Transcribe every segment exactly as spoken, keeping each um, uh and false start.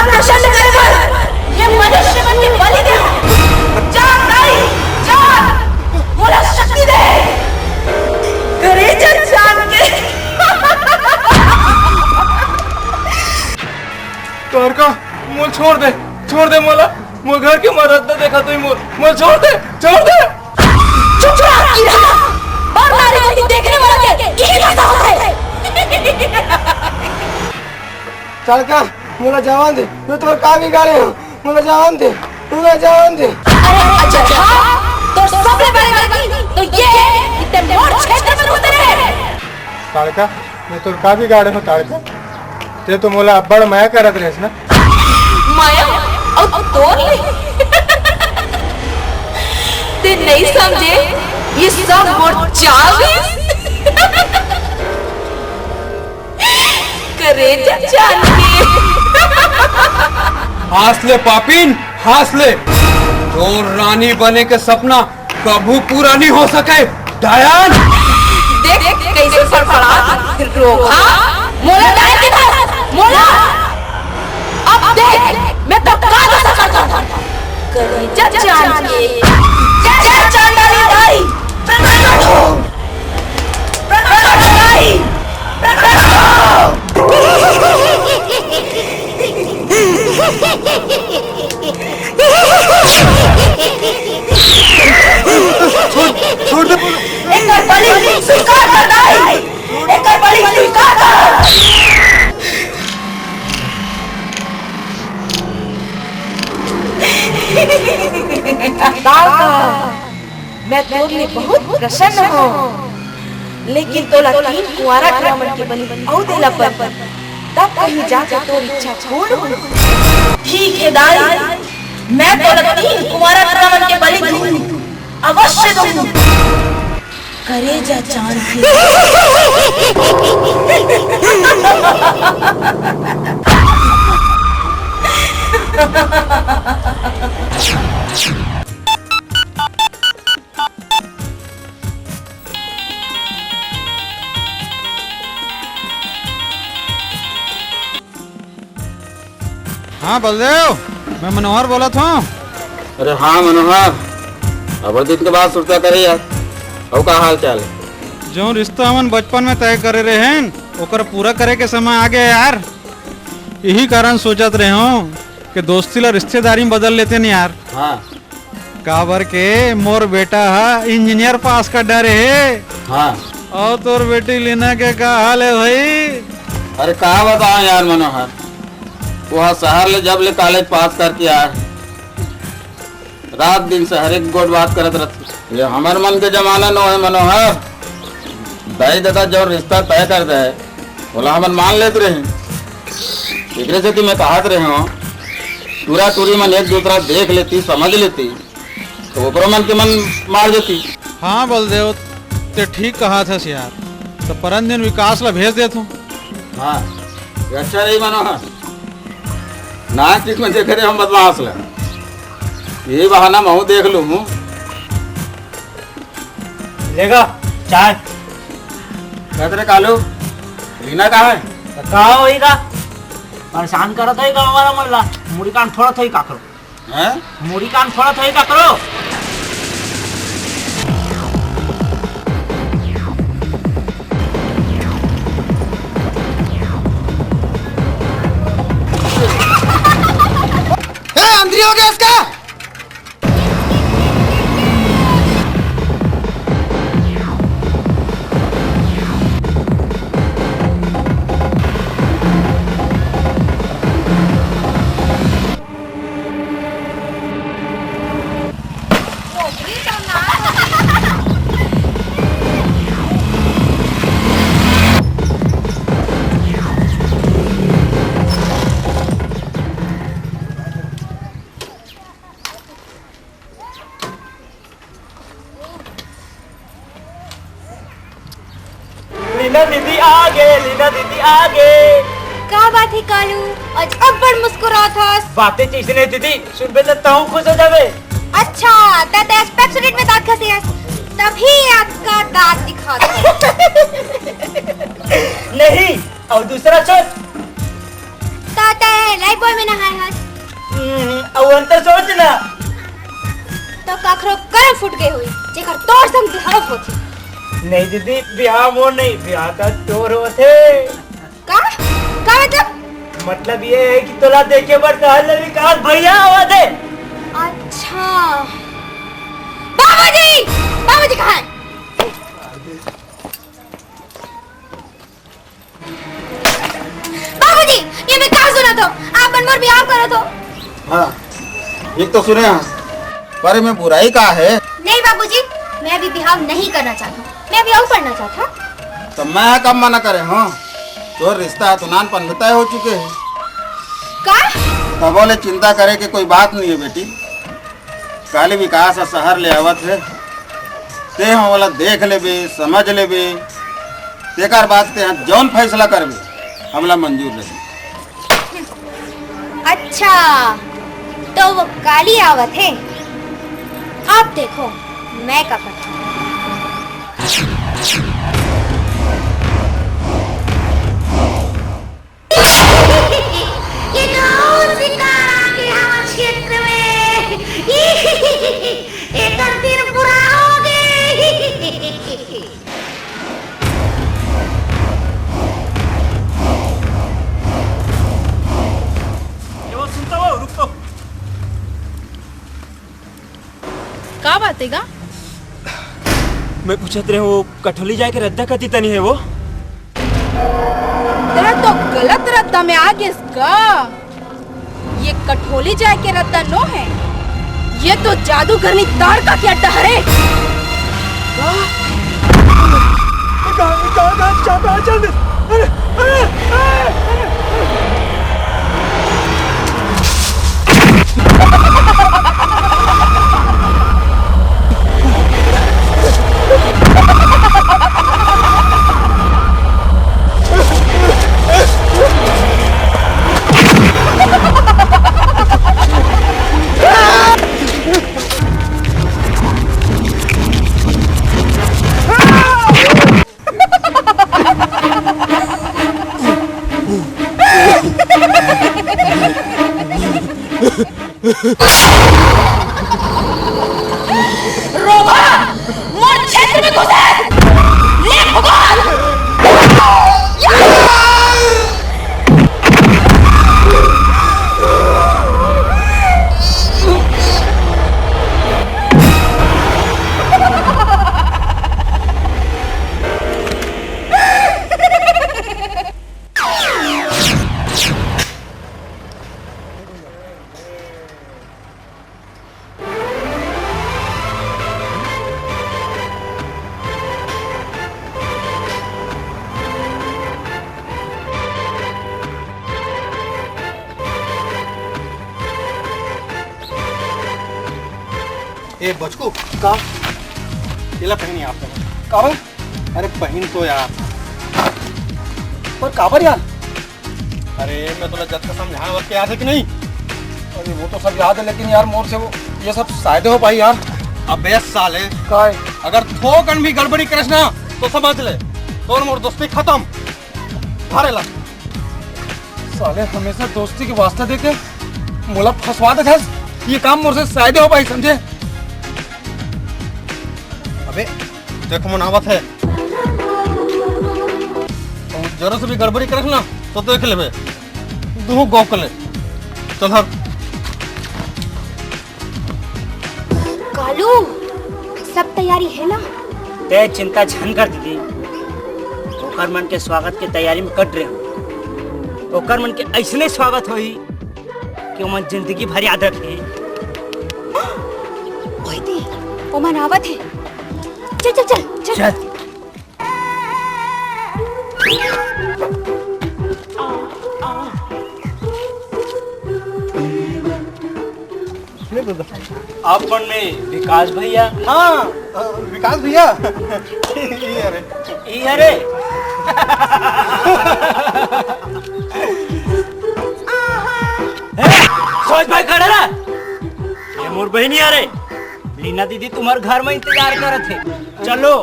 प्रसन्न करे बर ये मनुष्य मन के बलि दे। जा दाई, जा, मोला शक्ति दे। करेजा जान के। तारका, मोला छोड़ दे, छोड़ दे मोला। मोर घर के मरद ला देखा तो ही मोर, मोला छोड़ दे, छोड़ दे। चुप रह, कीड़ा। बड़ नारी के देखने वाला के यही दशा होथे। तारका, मोला जावन दे, मैं तोर का बिगाड़े हंव? मोला जावन दे, मोला जावन दे। अरे अजरहा, तोर सबले बड़े गलती तो ये हे कि तैं मोर क्षेत्र में घुसत रहे। तारका, मैं तोर का बिगाड़े हंव तारका? तैं तो मोला अब्बड़ मया करत रहेस ना। मया? अउ तोर ले? तैं नइ समझे, ये सब मोर चाल हे। करेजा जान के। हांस ले पापिन, हांस ले। तोर रानी बने के सपना कभू पूरा नइ हो सके। डायन! देख, कइसे फड़फड़ात हे। रोगहा, मोला डायन के धर, मोला। अब देख, मैं तो का दशा करथंव। करेजा जान के। जय जय चांडाली दाई, प्रकट हो। प्रकट हो दाई, प्रकट हो। छोड़, छोड़ दे। एकर बलि स्वीकार कर दाई, एकर बलि स्वीकार कर। तारका, मैं तोर ले बहुत प्रसन्न हंव, लेकिन तोला तीन कुंवारा टूरा मन के बलि अउ देला परही, तब कहीं जाके तोर इच्छा पूर्ण होही। ठीक हे दाई, मैं तोला तीन कुंवारा टूरा मन के बलि दूंहूं, अवश्य दूंहूं। करेजा जान के। हाँ बलदेव, मैं मनोहर बोलत हंव। अरे हाँ मनोहर, अब्बड़ दिन के बाद सुरता करे यार। अउ का हाल चाल हे? जउन रिश्ता हमन बचपन में तय करे रहेन, ओकर पूरा करे के समय आ गे यार। इही कारण सोचत रहेंव कि दोस्ती ला रिश्तेदारी में बदल लेतेन यार। हाँ। काबर के मोर बेटा ह इंजीनियर पास कर डारे हे। हाँ। अउ तोर बेटी लीना के का हाल हे भाई? अरे का बतावंव यार मनोहर, वो शहर ले जब ले कॉलेज पास करके आय, रात दिन शहरे के गोठ बात करत रहिथे। ये हमर मन के जमाना नोहे मनोहर। दाई ददा जउन रिश्ता तय कर दे, ओला हमन मान लेत रहेन। एकरे सेती मैं कहत रहेंव, टूरा टूरी मन एक दूसरा देख लेती, समझ लेती, तो ओकरो मन के मन मार देती। हाँ बलदेव, तैं ठीक कहत हस यार। त परन दिन विकास ला भेज देथंव। हाँ, ये अच्छा रही मनोहर। नानचुक में देखे रहेंव बदमास ला। इही बहाना महूं देख लूहूं। ले गा चाय। कहत रहे कालू, लीना कहाँ हे? त का होही गा? परेशान करत होही गाँव वाला मन ला। मुड़ी कान फोड़त होही काकरो। हैं? मुड़ी कान फोड़त होही काकरो। ए, अंदरी हो गे इसका। लीना दीदी आ गे, लीना दीदी आ गे। का बात हे कालू, आज अब्बड़ मुस्कुरात हस। बातें चीज नहीं दीदी, सुनबे त तहूँ खुश हो जाबे। अच्छा, त तैं Pepsodent में दांत घसे हस, तभी आँख का दांत दिखात हे। नहीं, अउ दूसरा छोड़। त तैं Lifebuoy में नहाए तो सोच ना। तो काखरो करम फूट गए होई, जेकर तोर संग बिहाव होथे। नहीं दीदी, बिहाव मोर नहीं, बिहाव तो तोर होथे। का? का मतलब? मतलब ये है कि तोला देखे बर सहर ले विकास भैया आवत हे। अच्छा। बाबूजी, बाबूजी कहाँ है? बाबूजी, ये मैं का सुनत हो? आप मन मोर बिहाव करत हो? हाँ, ये तो सुने हैं, पर मैं बुराई का है? नहीं बाबूजी, मैं अभी बिहाव नहीं करना चाहता, मैं अभी और पढ़ना चाहता। तो मैं कब मना करे हूँ? तो रिश्ता तो नानपन में तय हो चुके हैं। का? तबो ले चिंता करे के कोई बात नहीं है बेटी। काली विकास ह शहर ले आवत हे, ते ह ओला देख लेबे, समझ लेबे, तेकर बाद ते ह जौन फैसला करबे, हमला मंजूर रही। अच्छा, तो वो काली आवत हे, अब देखो मैं का करथों। ये तो शिकार आ गए हमारे क्षेत्र में। एकर दिन बुरा हो गए। ये वो सुनता हो, रुक तो। का बात है गा? मैं पूछत रहे, वो कठोली जाए के रद्दा कति तनी है वो? तेरा तो गलत रद्दा में आ गेस गा। ये कठोली जाए के रद्दा नो है, ये तो जादूगरनी ताड़का के अड्डा हरे। का? का, का, का, चाचा, चल दे। अरे, अरे, अरे, अरे। रोबा, मोर क्षेत्र में घुसे! ले भगवान! ए बचकू, का? एला पहिन यार। काबर? अरे पहिन तो यार। पर काबर यार? अरे मैं तोला जतका समझाए, ओतका याद है कि नहीं? अरे वो तो सब याद है, लेकिन यार मोर से वो ये सब सायदे हो पाही यार। अबे साले, काय? अगर थोकन भी गड़बड़ी करस ना तो समझ ले, तोर मोर दोस्ती खतम। भारे ला। साले हमेशा दोस्ती के वास्ता देके मोला फंसवा देथस। ये काम मोर से सायदे हो पाही, समझे? अबे देख, मन आवत है। अउ जरा से भी गड़बड़ी करस ना तो देख लेबे। दुहू गोकले। चल हट। कालू, सब तैयारी है ना? तै चिंता झन कर दीदी, ओकर मन के स्वागत के तैयारी में कट रहे हूँ। ओकर मन के ऐसने स्वागत होही कि ओमन जिंदगी भर याद रखही। ओए दे, ओमन आवत हे। चल, चल, चल, चल। चल। आप मन में विकास भैया? हाँ, अ, विकास भैया। ये अरे। ये अरे। ए, सोच भाई खड़ा रह। ये मोर बहिनी अरे। लीना दीदी तुम्हार घर में इंतजार करत हे। चलो।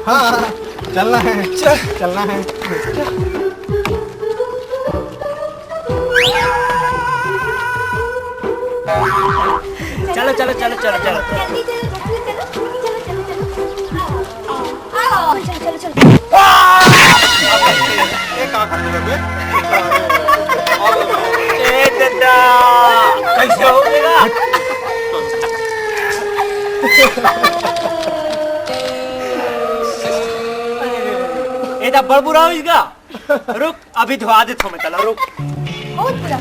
हाँ, चलना है। चल। चलना है। चलो, चलो, चलो, चलो, चलो। जल्दी, जल्दी, जल्दी, चलो, चलो, चलो, चलो। आओ, चलो, चलो, चलो। ये का कर दिया बे? ए दादा, कैसे हो गया? ए दा बड़ बुरा हो इसका। रुक, अभी धोआ देथों मैं तला, रुक। बहुत बुरा।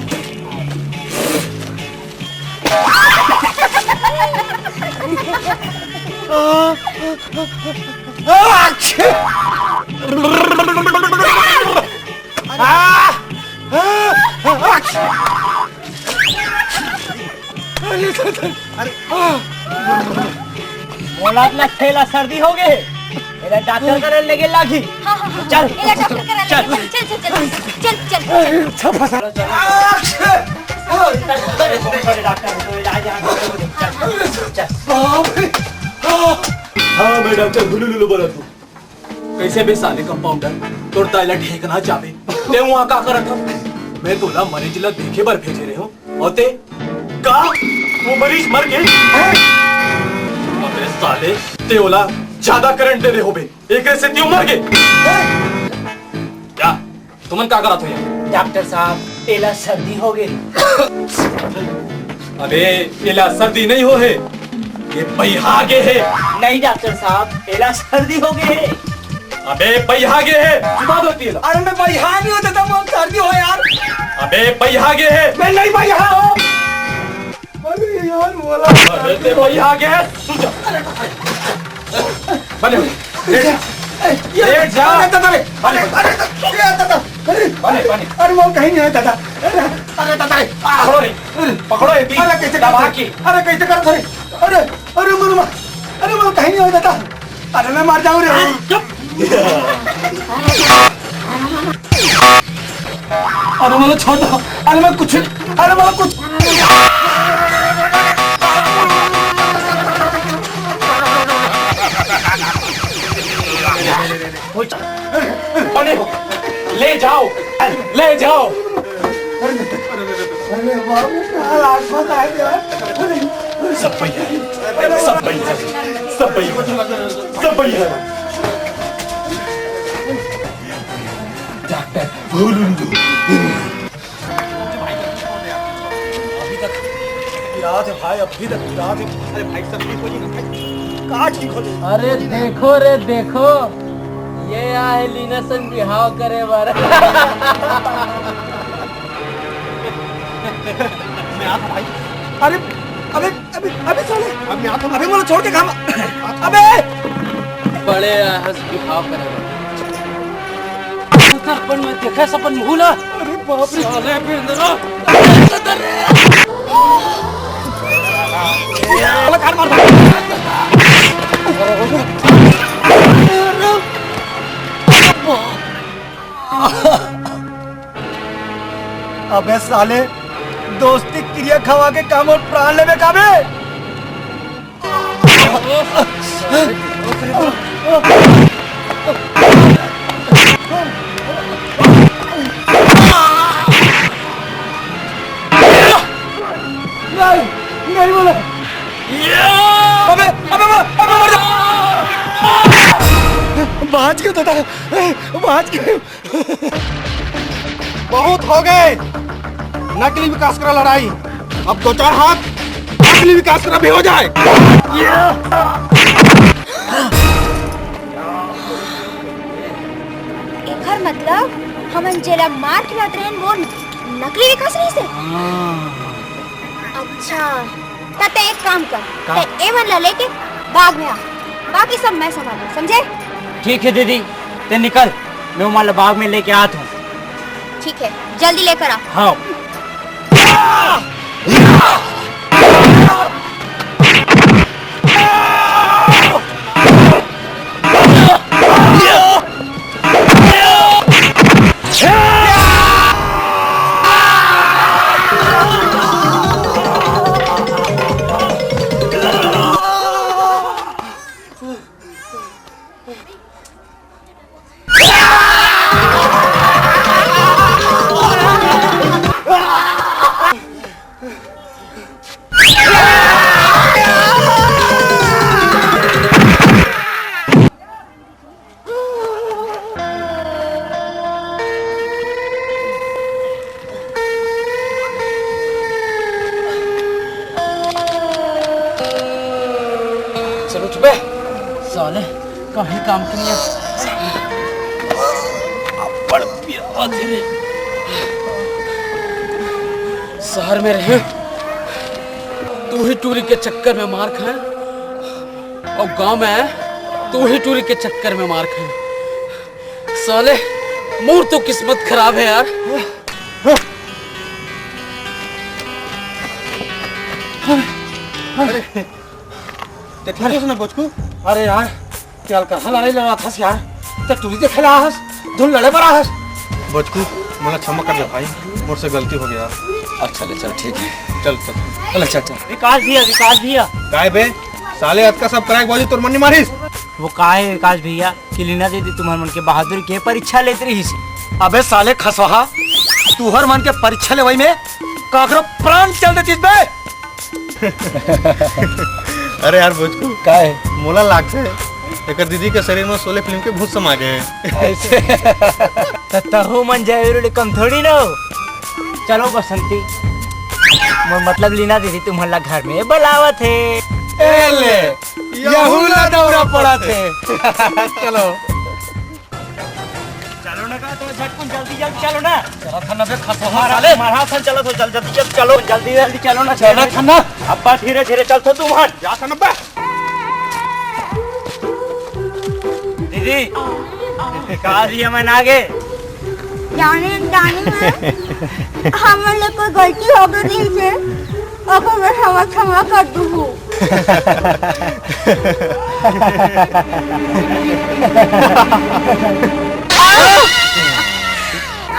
अरे, अरे, अरे। मोला त लगथे एला सर्दी हो गे हे। एला डॉक्टर करा लेगे लागही। हाँ, हाँ, हाँ। चल। एला डॉक्टर करा चल। लेगे चल, चल, चल, चल, चल, चल। अरे, अच्छा फंसा। डॉक्टर, तो इलाज यहाँ पे। चल, चल। बाप रे। हाँ, मैं डॉक्टर भुलुलुलु बोलत हूँ। कैसे बे साले कंपाउंडर, तोर दाई ला ढेकना चाबे, ते वहाँ का करत हस? मैं तोला मरीज ला देखे बर भेजे रहे हूँ, और ते का? वो मरीज मर गए? हैं? अबे साले, ते ओला ज्यादा करंट दे रहे हो बे, एकरे से ते मर गए। हैं? क्या? तुमन का करत हो यहाँ? डॉक्टर साहब, एला सर्दी हो गई। अबे, एला सर्दी नहीं हो हे, ये बइहा गे हे। नहीं डॉक्टर साहब, एला सर्दी हो गई हे। अबे, बइहा गे हे, जुबान होती है। अरे मैं बइहा नहीं होता था, मैं सर्दी हो यार। अबे, बइहा गे हे। मैं नहीं बइहा हूँ। अरे यार, बोला। अरे, ते बइहा गे हे, सुन जा। बने, लेट जा। ए, ये लेट जा। अरे दादा रे, अरे, अरे, अरे, दादा, अरे, पानी, पानी। अरे, वो कहीं नहीं है दादा। अरे, अरे दादा रे, आ, पकड़ो रे, अरे, पकड़ो ये, अरे, कैसे दबा करत के। अरे, कैसे करत रे? अरे, अरे, मर, मर, अरे, मर, कहीं नहीं है दादा। अरे, मैं मर जाऊँ रे। चुप। अरे, मतलब, छोड़ दो। अरे, मैं कुछ, अरे, मतलब, कुछ। अरे, ले जाओ, ले जाओ। अरे बाबू, क्या हाल आसपास आए थे यार? सब बढ़िया है, सब बढ़िया है, सब बढ़िया है, सब बढ़िया है। डॉक्टर, भूल उनको। अभी तक पिरात हे भाई, अभी तक पिरात हे। अरे भाई, सब ठीक हो जाही ना भाई, का ठीक हो जाही? अरे देखो रे, देखो, ये आए हे लीना संग बिहाव करे बर। मैं आता भाई। अरे, अबे, अबे, अबे साले, अब मैं आता हूँ। अबे मोला छोड़ के कहाँ? अबे! बड़े आए हस बिहाव करे बर। उतर, अपन मैं देखे सपन मुहूँ ला। अरे बाप रे। साले बेंदरा। अबे साले, दोस्ती किरिया खवा के का मोर प्राण लेबे का बे? नहीं, नहीं बोला। अबे, अबे, अबे, अबे, मर जा। बाँच गए दादा, बाँच गए। बहुत हो गए नकली विकास करा लड़ाई, अब दो चार हाथ असली विकास करा भी हो जाए। एकर मतलब हमन जेला मार खिलात रहेन, वो नकली विकास रहिस हे? अच्छा, त तैं एक काम कर, का? तैं एमन ला लेके बाग में आ, बाकी सब मैं संभालूँ, समझे? ठीक है दीदी, तैं निकल, मैं ओमन ला बाग में लेके आत हूँ। ठीक है, जल्दी लेकर आ। हाँ। साले, कहीं काम के नहीं है। बड़ प्याज रे। शहर में रहे, तू ही टूरी के चक्कर में मार खाए, और गांव में आए, तू ही टूरी के चक्कर में मार खाए। साले, मोर तो किस्मत खराब है यार। अरे, ते ठीक हस ना, बोचकू? अरे यार, ते अलकरहा लड़ाई लड़त हस यार, ते टूरी देखे ला हस, धुन लड़े बर हस। बोचकू, मोला क्षमा कर दे भाई, मोर से गलती हो गया। अच्छा ले, चल, ठीक है। चल, चल। चल, चल, चल। विकास भैया, विकास भैया। काय बे? साले, अतका सब कराए के बावजूद तोर मन नहीं मारिस? वो का है विकास भैया, कि लीना दीदी तुम्हर मन के बहादुरी के परीक्षा लेत रहिस। अबे साले खसवाहा, तुहर मन के परीक्षा लेवई में काकरो प्राण चल देतिस बे। अरे यार बोचकू, का है? मोला लागथे एकर दीदी के शरीर में शोले फिल्म के भूत समा गए हैं। ऐसे? त तहू मन जय वीरू ले कम थोड़ी ना हो। चलो बसंती, मोर मतलब लीना दीदी तुम्हर ला घर में बलावत हे। ए ले, यहू ला दौरा पड़त हे। चलो। चलो ना का, तो झटकुन जल्दी जल्दी चलो ना। चला था ना बे, खसवा हमारा साले। हमारा हाथ चलो तो जल्दी जल्दी चलो, जल्दी जल्दी चलो ना। चला था ना। अब्बा धीरे धीरे चल तो तुम हट। जा था ना बे। दीदी, का दिया मैं ना गे? जाने जाने में हमन ले कोई गलती हो गई रहिस हे, ओकर बर हमर क्षमा कर दुहू।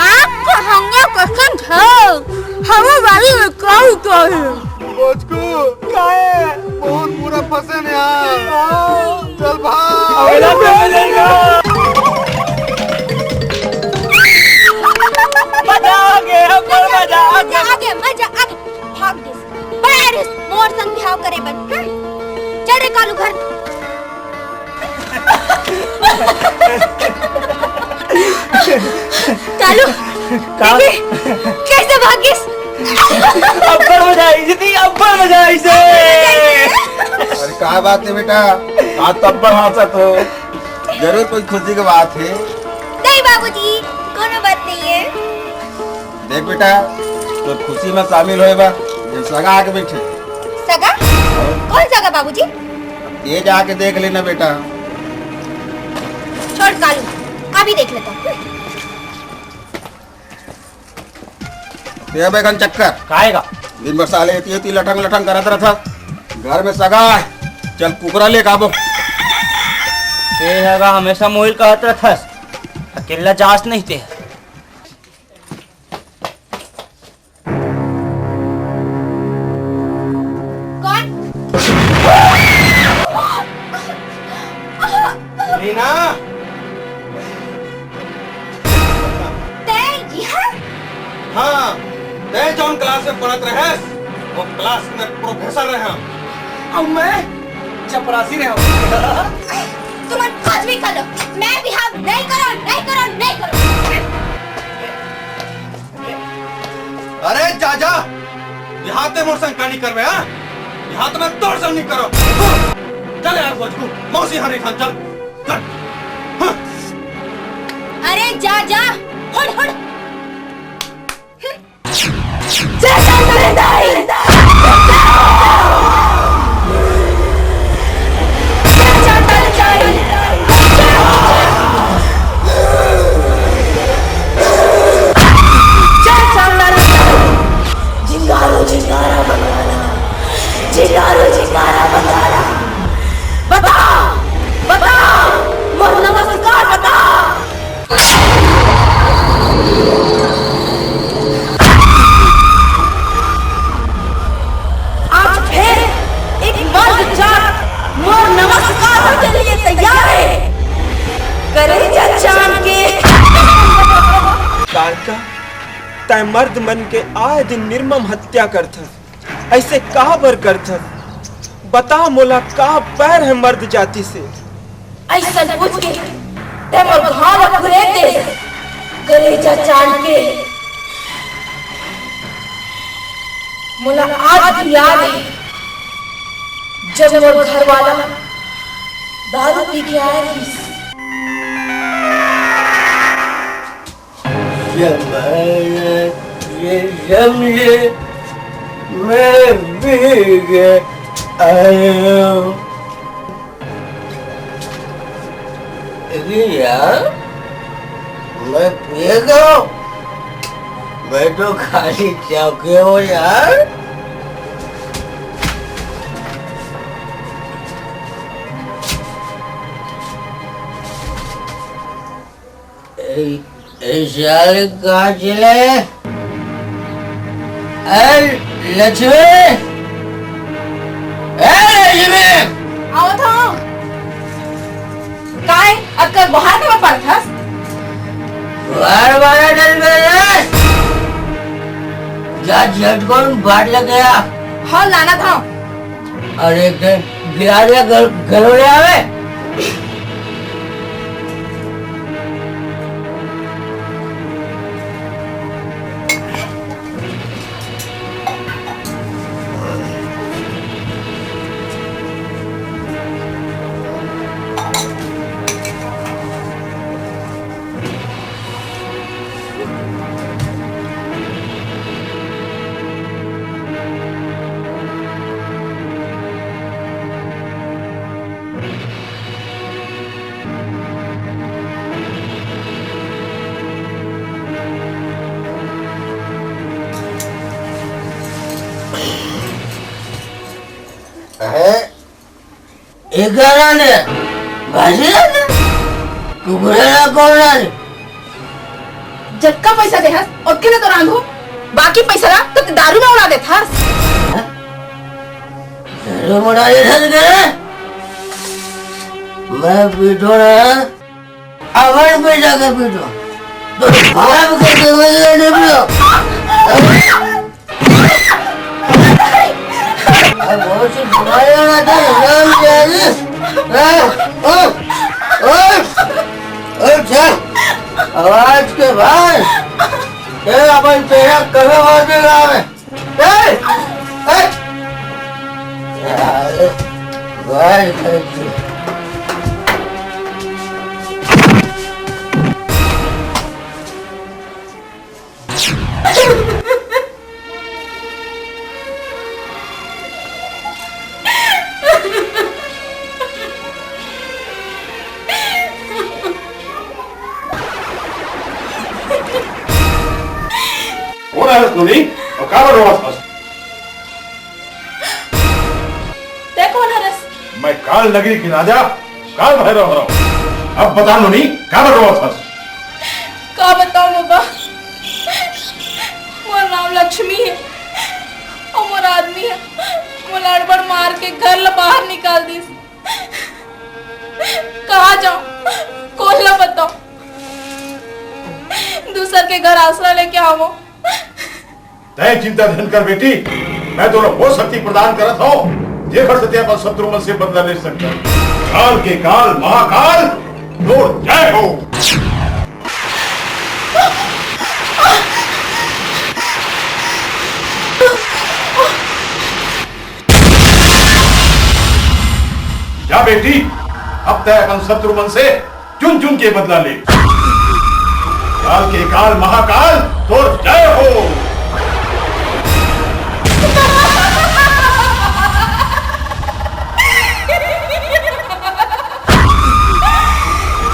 आपको हमने पसंद है, हमें बारी में कॉल करें। बोचकू, काहे? बहुत बुरा फंसे ने यार। चल भाग। अबे ना, अबे ना। मजा आ गया, हमको मजा आ गया। मजा आ गया, मजा आ गया। भाग दे। बड़ा रिस्क मोर संग बिहाव करे बर। हम्म? चल रे कालू घर। कालू, का? देखे, कैसे भागिस? अब्बड़ मजा आई दीदी, अब्बड़ मजा आई से। अरे का बात है बेटा, आज तो अब्बड़ हाँसत हो, जरूर कोई खुशी की बात है। नहीं बाबूजी, कोनो बात नहीं है। देख बेटा, तोर खुशी में शामिल होए बर जेन सगा आके बैठे। सगा? कौन सगा बाबूजी? ये जाके देख लेना बेटा। छोड़ कालू, अभी देख लेता हूँ। ये बैगन चक्कर। काहे का? दिन भर साले एती एती लटंग लटंग करत रहत। घर में सगा है, चल कुकरा ले आबो। ते हगा हमेशा मोहिल कहत रहथस, अकेला जास नहीं ते। कौन? रीना। तैं यहाँ? हाँ, तैं जौन क्लास में पढ़त रहेस, वो क्लास में प्रोफेसर रहे। और मैं चपरासी रहे। तुमन कुछ भी कर लो, मैं बिहाव नहीं करो, नहीं करो, नहीं करो। अरे जा जा, यहाँ ते मोर संग का नहीं करवे, हाँ? यहाँ तो मैं तोर संग नहीं करो। चल यार, बचकू, मौसी हरी खान, चल, चल। हाँ। अरे जा जा, हुड़ हुड़। जय शंकर दाई। जय शंकर। जिंगारो जिंगारा बंगारा, जिंगारो जिंगारा बंगारा। बता, बता, मोर नमस्कार बता। आज फिर एक मर्द जात मोर नमस्कार के लिए तैयार है। करेजा चांद के। कालका, तै मर्द मन के आए दिन निर्मम हत्या करथस। ऐसे काबर करथस? बता मोला, का बैर है मर्द जाति से? ऐसन पूछ के तै मोर घाव ला कुरेद दे, करेजा चांद के। मोला आज भी याद है, जब मोर घरवाला दारू पी के आए रहिस। जमाना ये समझे, मैं पी के आया हूँ। अरे यार, मैं पिएगा हूँ? मैं तो खाली चौके हूँ यार। ए, ए साले कहाँ चले? ए, लक्ष्मी! ए, लक्ष्मी! आवत हूँ। काय? अतका गोहार काबर पाड़त हस? गोहार मारा डर में रस। जा झटकुन बाट लगे आ। हाँ, लानत हूँ। अरे, एक दिन गिरा दिया, गल-, गलोड़े आवे। अरे, एकर आने, भाजी आने, कुकुरे ना कौन आने? जतका पैसा देहस, ओतके में तो रांधू। बाकी पैसा ला तो दारू में उड़ा देथस। दारू में उड़ा देथस के? मैं पीटो ना, अपन पैसा के पीटो। तो बाप के समझ में नहीं पीटो। अब बहुत सी बीमारी होना था, हराम जादी। हाँ, ओ, ओ, ओ, जा। आवाज के बाद, ये अपन चेहरा कभी और नहीं लावे। ए, ए। बाहर कर दिया। कोन हरस नोनी? अउ काबर रोवत हस? तैं कोन हरस? मैं काल नगरी के राजा काल भैरव हरंव। अब बता नोनी, काबर रोवत हस? का बतावंव बबा, मोर नाम लक्ष्मी हे, अउ मोर आदमी हे मोला अड़बड़ मार के घर ले बाहर निकाल दिस। कहाँ जावंव, कोन ला बतावंव? दूसर के घर आसरा लेके आवंव। तैं चिंता झन कर बेटी, मैं तोला वो शक्ति प्रदान करत हंव, जेकर से तैं अपन शत्रु मन से बदला ले सकत। काल के काल महाकाल तोर जय हो। जा बेटी, अब तैं अपन शत्रु मन से चुन चुन के बदला ले। काल के काल महाकाल तोर जय हो।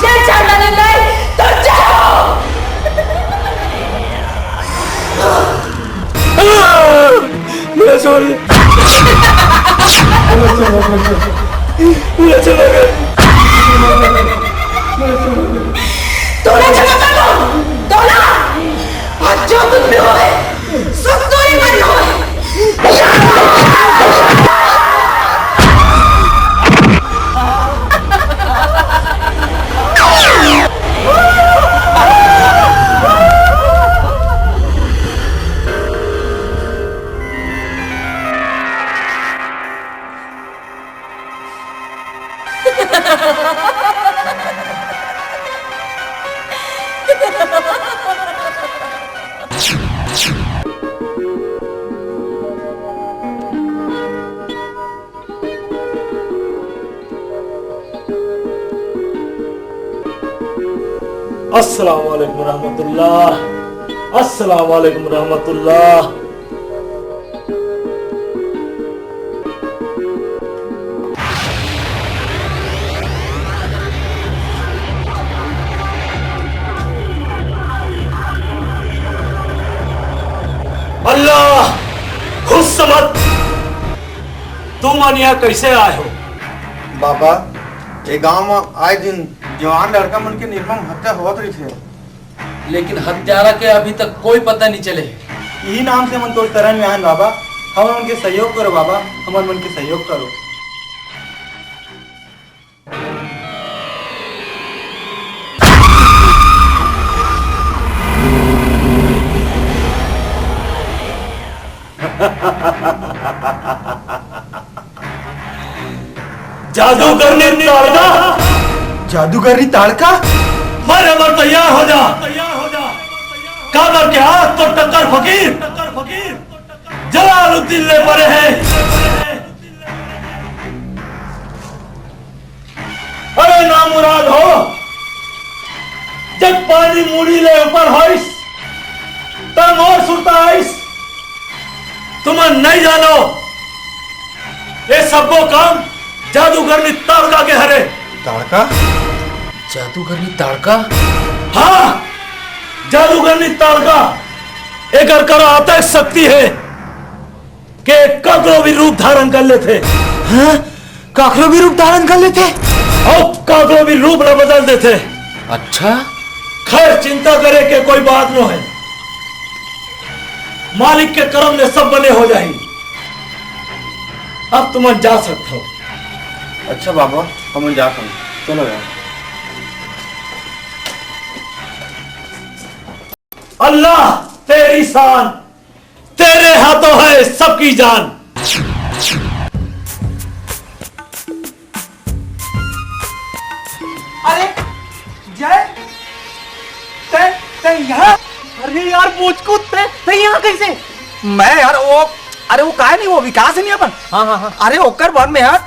जय चांडाल नाई, तोर जय हो। मेरा छोरी। मेरा छोरा। मेरा छोरा। तोला जगह कर दो। तोला। आज जो कुछ भी होए, सब तोरी मर्जी होए। अस्सलाम वालेकुम रहमतुल्लाह। अस्सलाम वालेकुम रहमतुल्लाह। अल्लाह, खुश समझ, तुमन यहाँ कैसे आए हो? बाबा, ये गांव में आए दिन जवान लड़का मन के निर्मम हत्या होत रहिथे। लेकिन हत्यारा के अभी तक कोई पता नहीं चले। यही नाम से हमन तोर शरण में आन बाबा, हमन मन के सहयोग करो बाबा, हमन मन के सहयोग करो। जादूगरनी ताड़का। जादूगरनी ताड़का? मरे बर तैयार हो जा। काबर के आज तो टक्कर फकीर जलालुद्दीन ले परे हे। अरे नामुराद हो, जब पानी मुड़ी ले ऊपर होइस, त मोर सुरता आइस। तुमन नहीं जानो, ये सब्बो काम जादूगरनी ताड़का के हरे। ताड़का? जादूगरनी ताड़का? हाँ, जादूगरनी ताड़का। एकर करा अतक शक्ति हे के काकरो भी रूप धारण कर लेथे। हाँ? काकरो भी रूप धारण कर लेथे? अउ काकरो भी रूप ला बदल देथे। अच्छा? खैर, चिंता करे के कोई बात नो हे। मालिक के करम ले सब बने हो जाही। अब तुमन जा सकथो। अच्छा बाबा, हमन जा सकथन। चलो यार। अल्लाह तेरी शान, तेरे हाथों है सबकी जान। अरे जय, तै तै यहाँ? अरे यार बोचकू, तै तै यहाँ कैसे? मैं यार वो, अरे वो काय नहीं, वो विकास हे नहीं अपन? हाँ हाँ हाँ। अरे ओकर बर में यार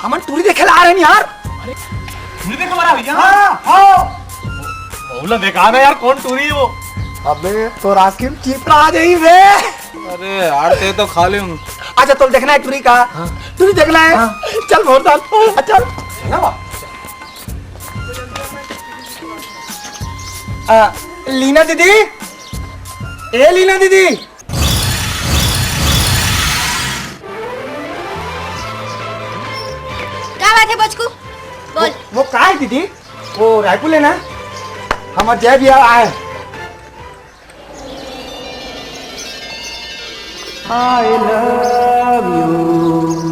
हमन टूरी देखे ला आ रहे हैं यार। अरे टूरी देखे वाला भैया? हाँ हाँ। बहुला बेकार है यार, कौन टूरी है वो? अबे तो रास्किन चिपरा आ जाई बे। अरे यार, ते तो खा ले हूँ। अच्छा, तो देखना है टूरी का? हाँ। टूरी देखना है? हाँ। चल भोरदान, चल। आ, लीना दीदी, ए लीना दीदी। का बात है बचकू? बोल। वो, वो का है दीदी? वो रायपुर लेना, हमार जय भैया आए। I love you।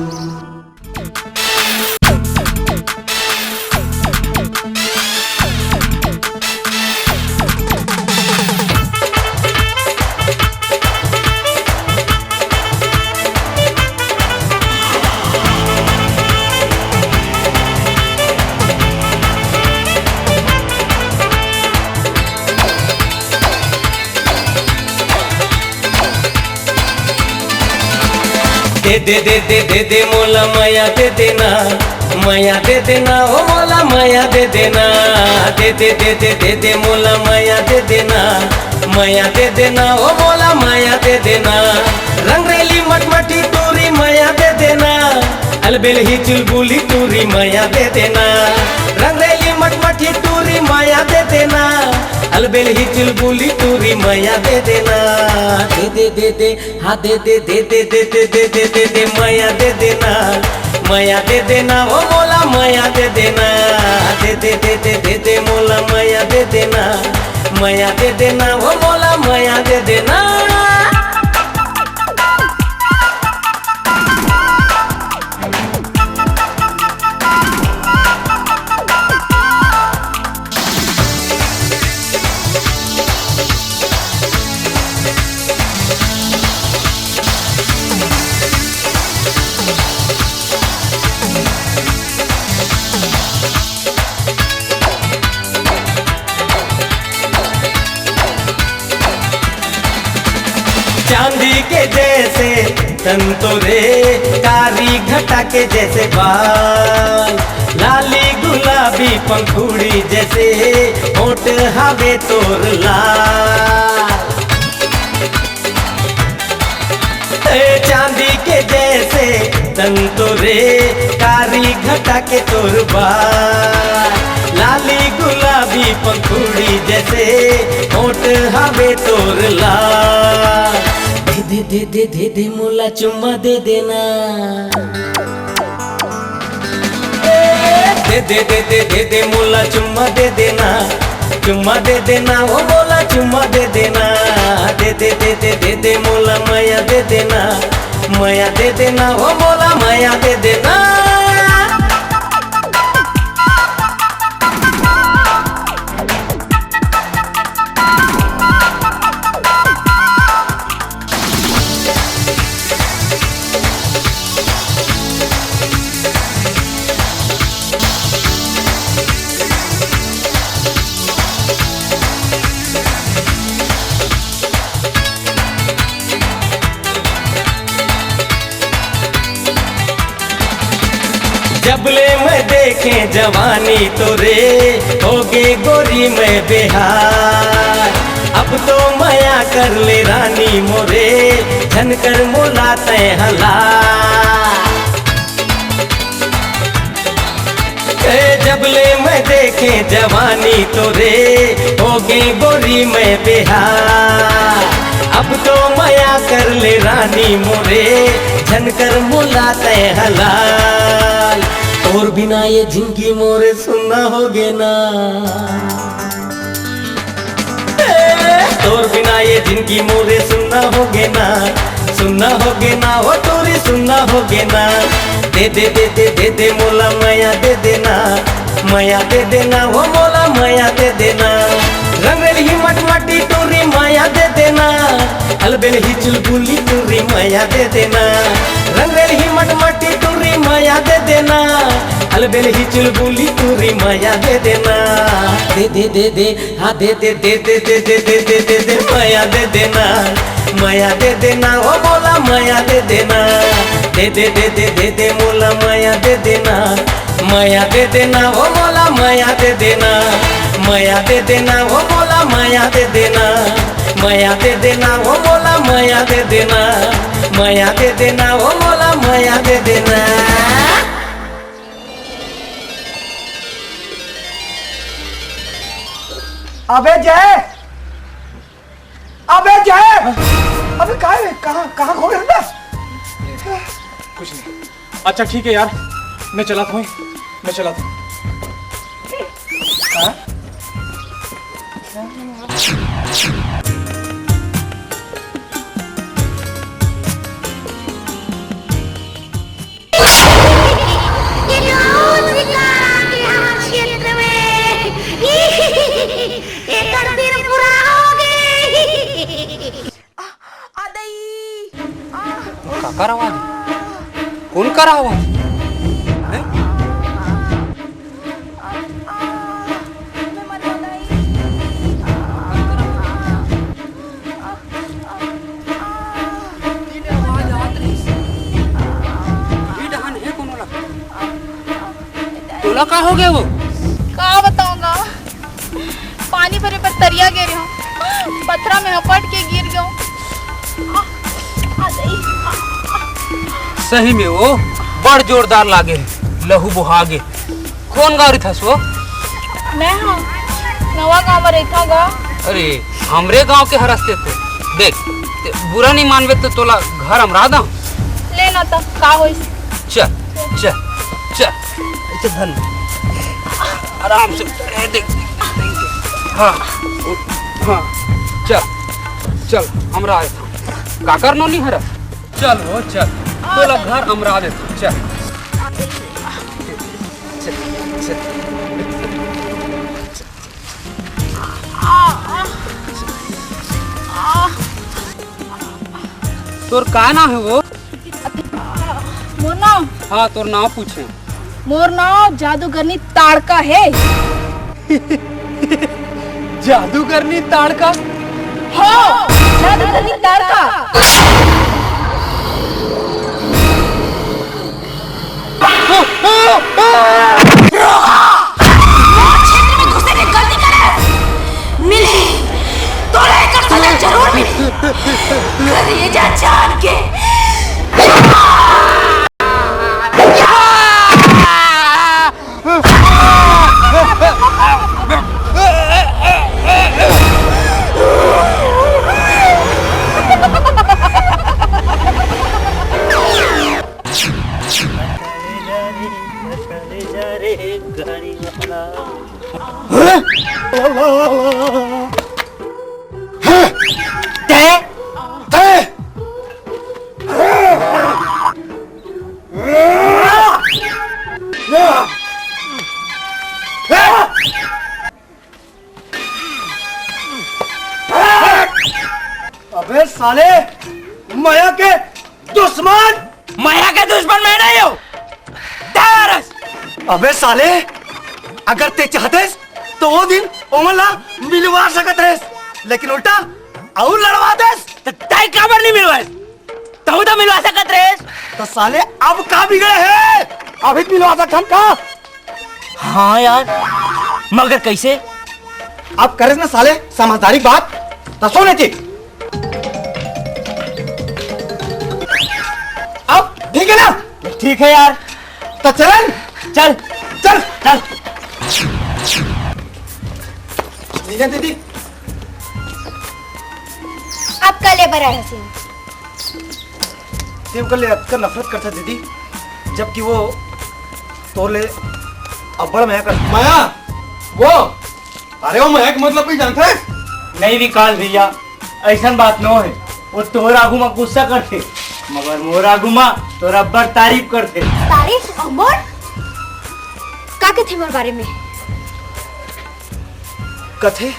दे दे दे दे दे दे मोला मया दे देना, मया दे देना, ओ मोला मया दे देना। दे दे दे दे दे दे मोला मया दे देना, मया दे देना, ओ मोला मया दे देना। रंगरेली मटमटी टूरी मया दे देना, अलबेलही चुलबुली टूरी मया दे देना। रंगरेली मटमटी टूरी मया दे देना, अलबेलही चुलबुली टूरी मया दे देना। दे दे दे दे, हाँ दे दे दे दे दे दे दे दे दे, मया दे देना, मया दे देना, ओ मोला मया दे देना। दे दे दे दे दे दे मोला मया दे देना, मया दे देना, ओ मोला मया दे देना। चांदी के जैसे तन तोरे कारी घटा के जैसे बाल, लाली गुलाबी पंखुड़ी जैसे होठ हवे तोर लाल। ए चांदी के जैसे तन तोरे, कारी घटा के तोर बाल, लाली गुलाबी पंखुड़ी जैसे होठ हवे तोर लाल। दे दे दे दे दे दे मोला चुम्मा दे देना। दे दे दे दे दे दे मोला चुम्मा दे देना, चुम्मा दे देना, ओ मोला चुम्मा दे देना। दे दे दे दे दे दे मोला मया दे देना, मया दे देना, ओ मोला मया दे देना। जब ले मैं देखे जवानी तोरे, होगे गोरी मैं बेहार। अब तो मया कर ले रानी मोरे, झन कर मोला तै हला। ए, जब ले मैं देखे जवानी तोरे, होगे गोरी मैं बेहार। अब तो मया कर ले रानी मोरे, झन कर मोला तै हलाल। तोर बिना ये जिंदगी मोरे सुन्ना होगे ना। तोर बिना ये जिंदगी मोरे सुन्ना होगे ना, सुन्ना होगे ना, ओ टूरी सुन्ना होगे ना। दे दे दे दे दे दे मोला मया दे देना, मया दे देना, ओ मोला मया दे देना। रंगरेल ही मटमटी टूरी मया दे देना, अलबेल ही चुलबुली टूरी मया दे देना। रंगरेल ही मटमटी टूरी मया दे देना, अलबेल ही चुलबुली टूरी मया दे देना। दे दे दे दे हाँ दे दे दे दे दे दे दे दे दे दे मया दे देना, मया दे देना, ओ मोला मया दे देना। दे दे दे दे दे दे मोला मया दे देना, मया दे देना, ओ मोला मया दे देना। मया दे देना, ओ मोला मया दे देना। मया दे देना, ओ मोला मया दे देना। मया दे देना, ओ मोला मया दे देना। अबे जय, अबे जय, अबे काय रे? कहाँ, कहाँ खो गया था? कुछ नहीं। अच्छा ठीक है यार, मैं चलाता हूँ, मैं चलाता हूँ। हाँ? ये गाँव अधिकार के हमर क्षेत्र में। एकर दिन पूरा हो गए। आ, आ दई। आ। काकर आवाज? कोन कर आवाज? हैं? तोला का हो गए वो? का बताऊंगा, पानी भरे बर तरिया गे रहे हूँ, पथरा में हपट के गिर गयो। सही में वो बड़ जोरदार लागे, लहू बोहा गे। कोन गाँव रहिथस वो? मैं हाँ, नवा गाँव में रहिथा गा। अरे, हमरे गाँव के हरस ते तो। देख, ते बुरा नहीं मानबे तो तोला घर अमरा दा। ले ना त, का होइस? चल, चल, चल। चल धन। आराम से। ए, देख, देख, देख, देख। हाँ, हाँ। चल, चल, अमरा आए था। काकर नोनी हरस? चल वो, चल। तोला घर अमरा देता, चल। चल, चल। तोर का नाम है वो? मोर नाम? हाँ, तोर नाम पूछे। मोर नाम जादूगरनी ताड़का है। जादूगरनी ताड़का? हाँ, जादूगरनी ताड़का। करेजा छान के। अबे साले, मया के दुश्मन। मया के दुश्मन मैं नहीं हूँ। अबे साले, अगर ते चाहतेस तो वो दिन ओमन ला मिलवा सकत रहेस, लेकिन उल्टा अउ लड़वा देस। त तय काबर नहीं मिलवाएस? तहु तो मिलवा सकत रहेस। तो साले, अब का बिगड़े हे? अभी तो मिलवा सकत हन का? हाँ यार, मगर कैसे? अब करेस ना साले समझदारी बात, तो सुन एती। अब ठीक है ना? ठीक है यार। तो चलन? चल। चल। चल। ठीक है दीदी। अब का ले बर आए हस? ते ओकर ले अतका नफरत करथे दीदी, जबकि वो तोर ले अब्बड़ मया कर। मया? वो? अरे वो मया के मतलब भी जानथे? नहीं विकास भैया, ऐसन बात नो है। वो तोर आगू मा गुस्सा करथे, मगर मोर आगू मा तोर अब्बड़ तारीफ करथे। तारीफ? अउ मोर? का कथे मोर बारे में? कथे?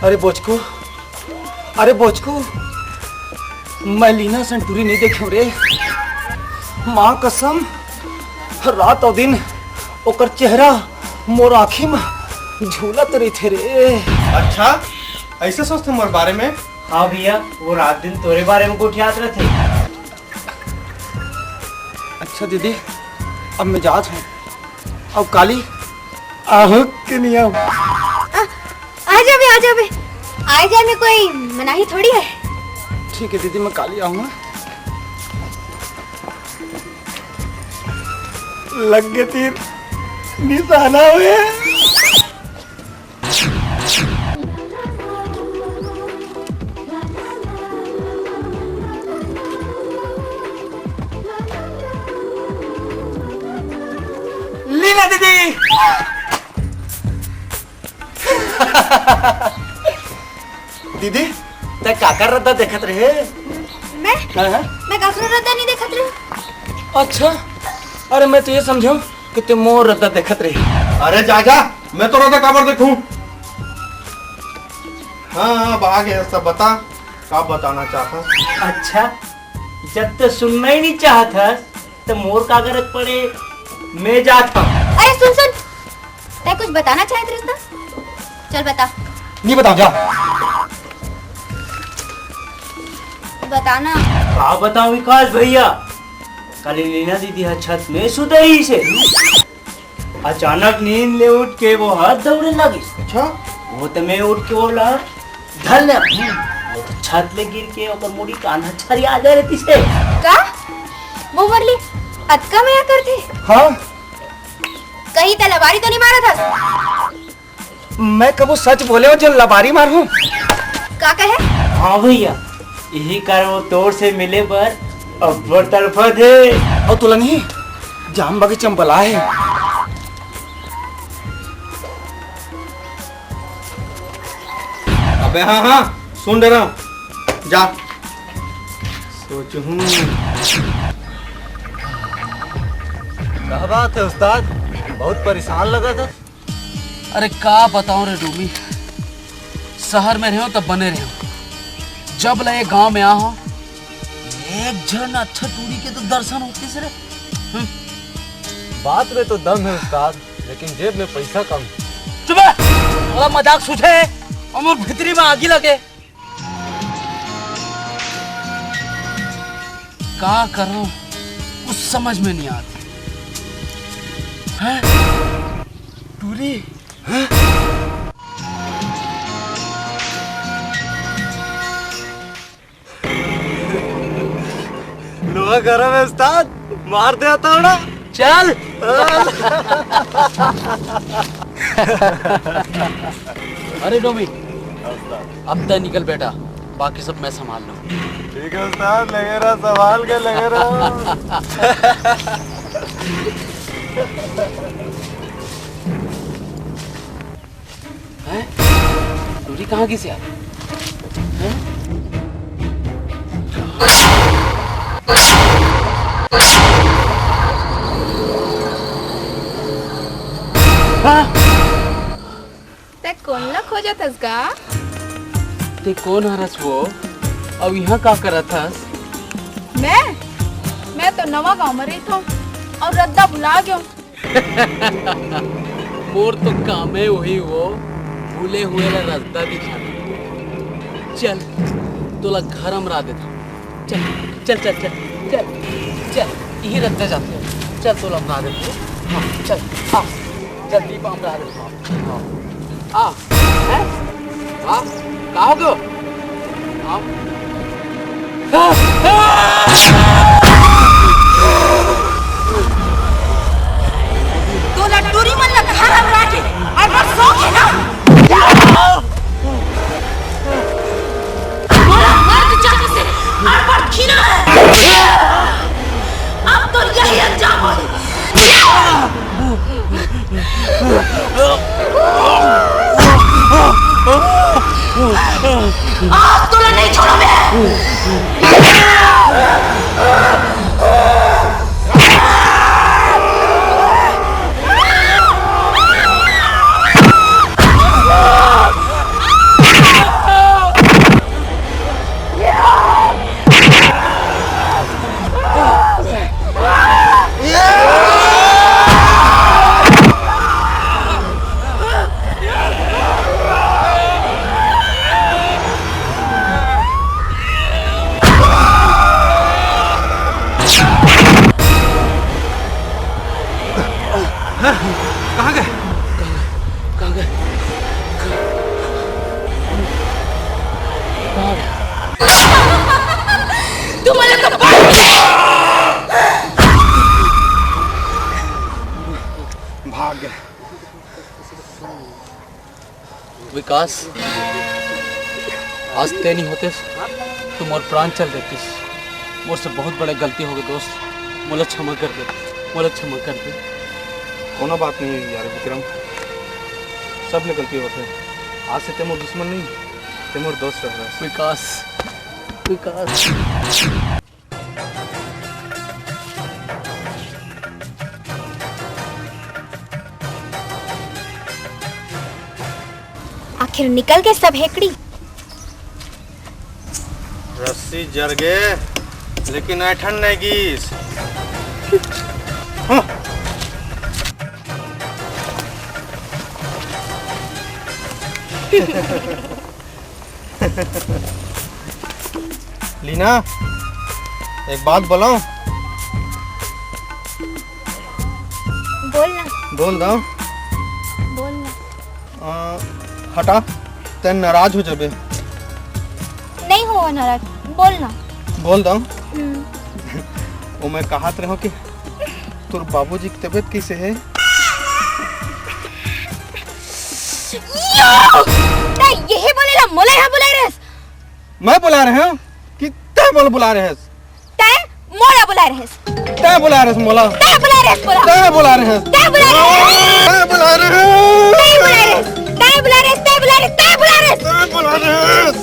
अरे बोचको, अरे बोचको, मैं लीना सन टूरी नहीं देखे रे। माँ कसम, रात अउ दिन ओकर चेहरा मोर आँखी में झूलत रहिथे रे। अच्छा, ऐसे सोचथे मोर बारे में? हाँ भैया, वो रात दिन तोरे बारे में गोठियात रहिथे। अच्छा दीदी, अब मैं जात हूँ। अब काली आहू के नहीं आऊँ। आ जाबे, आ जाबे। आए जाए में कोई मनाही थोड़ी है। ठीक है दीदी, मैं काली आऊँगा। लग गए तीर निशाना हुए। लीना दीदी। दीदी, तै काकर रद्दा देखत रहे? मैं? हाँ, हाँ। मैं काकरो रद्दा नहीं देखत रहे। अच्छा, अरे मैं तो ये समझो कि तै मोर रद्दा देखत रहे। अरे जा जा, मैं तो रद्दा काबर देखूं? हाँ, अब आ गया सब, बता, का बताना चाहता? अच्छा, जब तो सुनना ही नहीं चाहत हस, तो मोर का गरज पड़े, मैं जात हूँ। अरे सुन सुन, तै कुछ बताना चाहत रहिस ना? चल बता। नहीं बताऊं, जा। बताना। का बताऊं विकास भैया, काली लीना दीदी ह छत में सुतई से, अचानक नींद ले उठ के वो हर दौड़े लगिस। अच्छा। वो तो मैं उठ के ओला धर ले, वो तो छत ले गिर के ओकर मुड़ी कान ह छरिया गए रहती से। का? वो मुरली अतका मया करथे? हाँ। कहीं त लबारी तो नहीं मारत हस? मैं कबो सच बोले हूँ जो लबारी मार हूँ? का कहे? हाँ भैया, यही कारण वो तोर से मिले बर अब्बड़ तड़फत हे। और तुला नहीं, जाम बगीचा में बला है। अबे हाँ, हाँ, सुन डरा हूँ। जा। सोचहूँ। का बात है उस्ताद, बहुत परेशान लगा था। अरे का बताऊं रे डोमी, शहर में रहो तब बने रहो, जब ले गांव में आ हो, एक झन अच्छा टूरी के तो दर्शन होते से रे। हम्म। बात में तो दम है उस्ताद, लेकिन जेब में पैसा कम। चुप है, थोड़ा मजाक सूझे और मोर भीतरी में आगी लगे। का करूं, कुछ समझ में नहीं आती। हैं? टूरी? हैं? गरम है उस्ताद, मार दे हथौड़ा। चल। अरे डोमी, अब तय निकल बेटा, बाकी सब मैं संभाल लूँ। ठीक है उस्ताद, लगे रहा, संभाल के लगे रहा। हैं? टूरी कहाँ गिस यार? हैं? हाँ? तै कोन ला खोजत हस गा? तै कोन हरस वो? अउ इहाँ का करत हस? मैं? मैं तो नवा गांव में रहिथंव अउ रद्दा भुला गेंव। मोर तो कामे उही वो, भूले हुए ला रद्दा दिखाना। चल, तोला घर अमरा देथंव। चल, चल, चल, चल, चल, चल, इही रद्दा जाथे। चल, तोला अमरा देथंव। हाँ, चल, आ, जल्दी अमरा देथंव। हाँ, आ, हैं? हाँ, का हो गयो? हाँ। तोला टूरी मन ला घर अमरा के अड़बड़ शौक हे ना? मोला मर्द जात से अड़बड़ घिना हे। अब तो यही अंजाम होही। आज तोला नहीं छोड़ों मैं। कहाँ गए? कहाँ गए? कहाँ गए? तुम्हारे तो भाग गए। विकास, आज तैं नहीं होतेस तो मोर प्राण चल देतिस। मोर से बहुत बड़े गलती हो गए दोस्त, मोला क्षमा कर दे, मोला क्षमा कर दे। कोनो बात नहीं है यार विक्रम, सब ले गलती होथे। आज से तैं मोर दुश्मन नहीं, तैं मोर दोस्त हरस। विकास, विकास। आखिर निकल गए सब हेकड़ी। रस्सी जर गे, लेकिन ऐठन नहीं गीस। हाँ। लीना, एक बात बोलंव? बोल ना। बोल दंव। बोल ना। अ, हटा, तैं नाराज हो जाबे। नहीं होवंव नाराज, बोल ना। बोल दंव। हम्म। वो मैं कहत रहेंव कि तोर बाबूजी के तबीयत कैसे हे? यो! तैं यही बोले ला मोला यहाँ बुलाए रहेस? मैं बुलाए रहेंव कि तैं मोला बुलाए रहेस? तैं मोला बुलाए रहेस। तैं बुलाए रहेस मोला। तैं बुलाए रहेस मोला। तैं बुलाए रहेस। तैं बुलाए रहेस। तैं बुलाए रहेस। तैं बुलाए रहेस। तैं बुलाए रहेस। तैं बुलाए रहेस। तैं बुलाए रहेस। तैं बुलाए रहेस।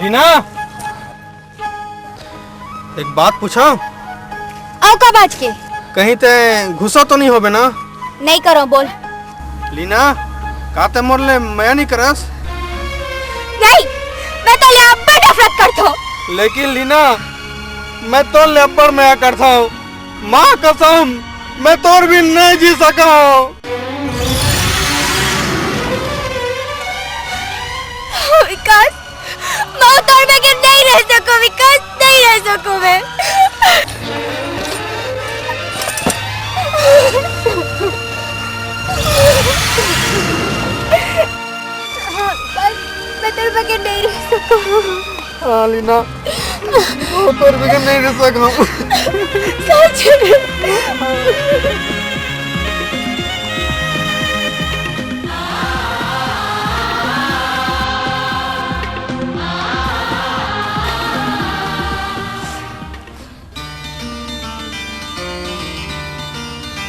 लीना, एक बात पूछंव? अउ का बात के? कहीं तैं गुस्सा तो नहीं होबे ना? नहीं करों, बोल। लीना, का तैं मोर ले मया नहीं करस? नहीं, मैं तोर ले अब्बड़ नफरत करथों। लेकिन लीना, मैं तोर ले अब्बड़ मया करथों। माँ कसम, मैं तोर बिन नहीं जी सकंव। विकास, मैं तोर बगैर नहीं रह सकूं विकास, नहीं रह सकूं मैं। हाँ विकास, मैं तोर बगैर नहीं रह सकूं। हाँ, लीना, तोर बिगर नहीं रह सकंव। सच में।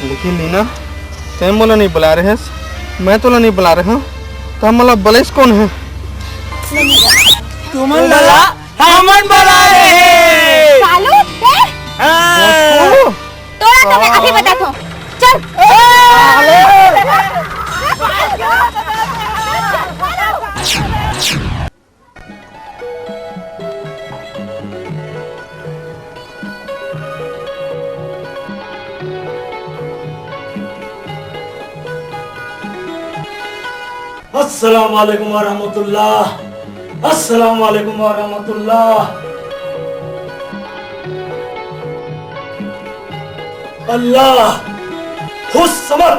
लेकिन लीना, तैं मोला नहीं बुलाय रहेस, मैं तोला नहीं बुलाय रहेंव, त मोला बुलाइस कोन हे? तुमन ला हमन बुलाय रहे। कालू, तैं? हाँ। तोला तो मैं अभी बताथंव। चल। अस्सलाम वालेकुम व रहमतुल्लाह। अस्सलाम वालेकुम व रहमतुल्लाह। अल्लाह, हुस्समत।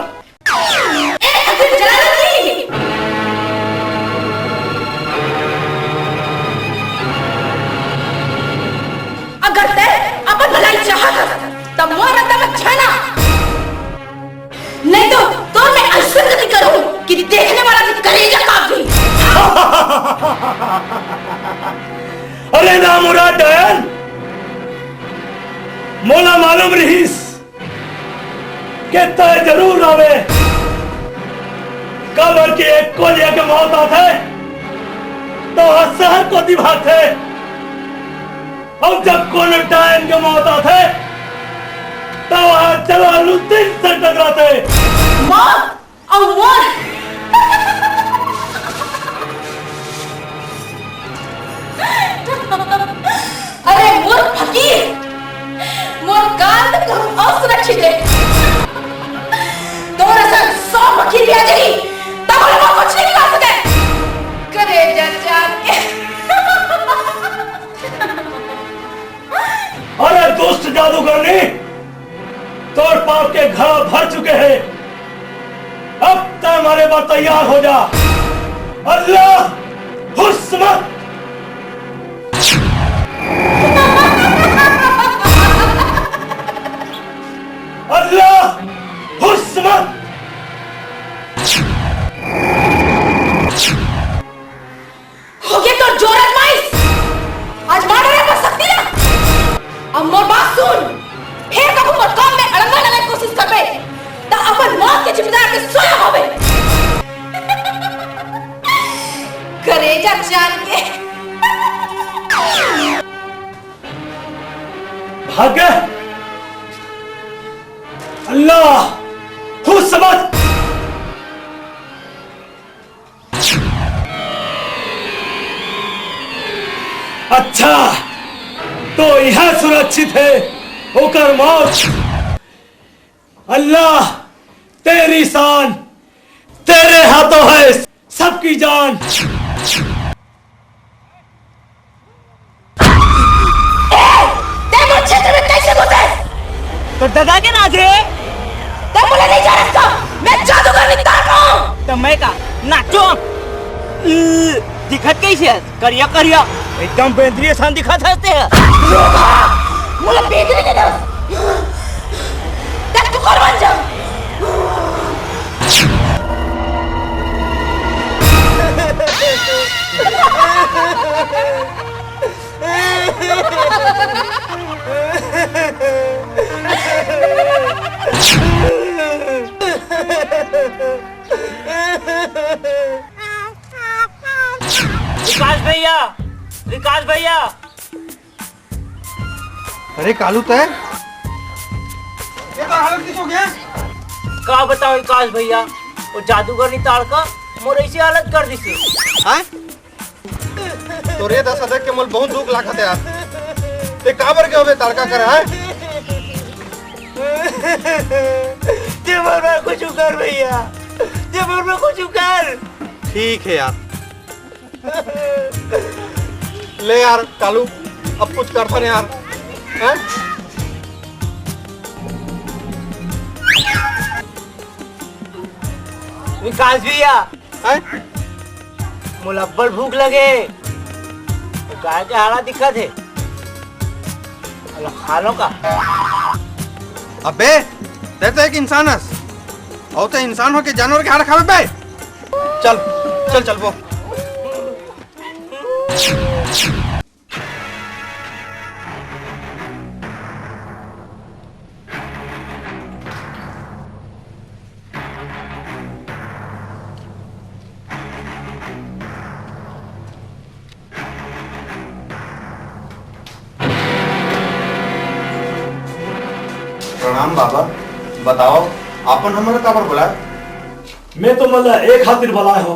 अगर तैं अपन भलाई चाहत हस, त मोर रद्दा में छाना। नहीं तो तोर मैं अइसन गति करहूं कि देखने वाला के करेजा कांप जाही। अरे नामुराद डायन, मोला मालूम रहिस के तैं जरूर आवे, काबर कि एक कोलिया के मौत आथे, त शहर कोती भागथे, अउ जब कोनो डायन के मौत आथे, त ओह जलालुद्दीन से टकराथे। मौत अउ मोर। अरे मूर्ख फकीर, मोर काल त कहूं अउ सुरक्षित हे। तोर असन सौ फकीर भी आ जाही, तब ले मोर कुछ नहीं बिगाड़ सके। करेजा चान के। अरे दुष्ट जादूगरनी, तोर पाप के घड़ा भर चुके हे। अब तैं मरे बर तैयार हो जा। अल्लाह, हुस्मत। अल्लाह, हुस्मत। होगे तोर जोर आजमाइश। आजमा डरे अपन शक्ति ला। अब मोर बात सुन, फेर कभू मोर काम में अड़ंगा डाले के कोशिश करबे, त अपन मौत के जिम्मेदार तैं स्वयं होबे। करेजा चान के। भाग गए। अल्लाह, हुस्मत। अच्छा, त इहां सुरक्षित हे ओकर मौत। अल्लाह, तेरी शान, तेरे हाथों है सबकी जान। ए, तैं मोर क्षेत्र में कैसे घुसे? तोर ददा के राज हे। तैं मोला नहीं जानत का? मैं जादूगरनी तारका हूं। त मैं का नाचो? ई, दिखत कैसे हे? करिया करिया, एकदम बेंदरी असन दिखत हे तैं। मोला बेंदरी के दस। तैं कुकुर बन जा। विकास भैया, विकास भैया। अरे कालू, तैं ये का हालत किस हो गया? का बताओं विकास भैया, वो जादूगरनी ताड़का मोर ऐसी हालत कर दिस। हैं? तोर ये दशा देख के मोला बहुत दुख लागत हे यार। तैं काबर गे होबे ताड़का करा, हैं? तैं मोर बर कुछ कर भैया, तैं मोर बर कुछ कर। ठीक हे यार, ले यार कालू, अब कुछ करथन यार, हैं? विकास भैया, हैं? मोला अब्बड़ भूख लगे। काय के हाड़ा दिखत हे? अला खा लो का? अबे, ते तो एक इंसान हस। अउ ते इंसान होके जानवर के हाड़ा खाबे बे? चल, चल, चल वो। प्रणाम बाबा, बताओ, आपन हमन ला काबर बुलाए? मैं तो मतलब एक खातिर बुलाए हो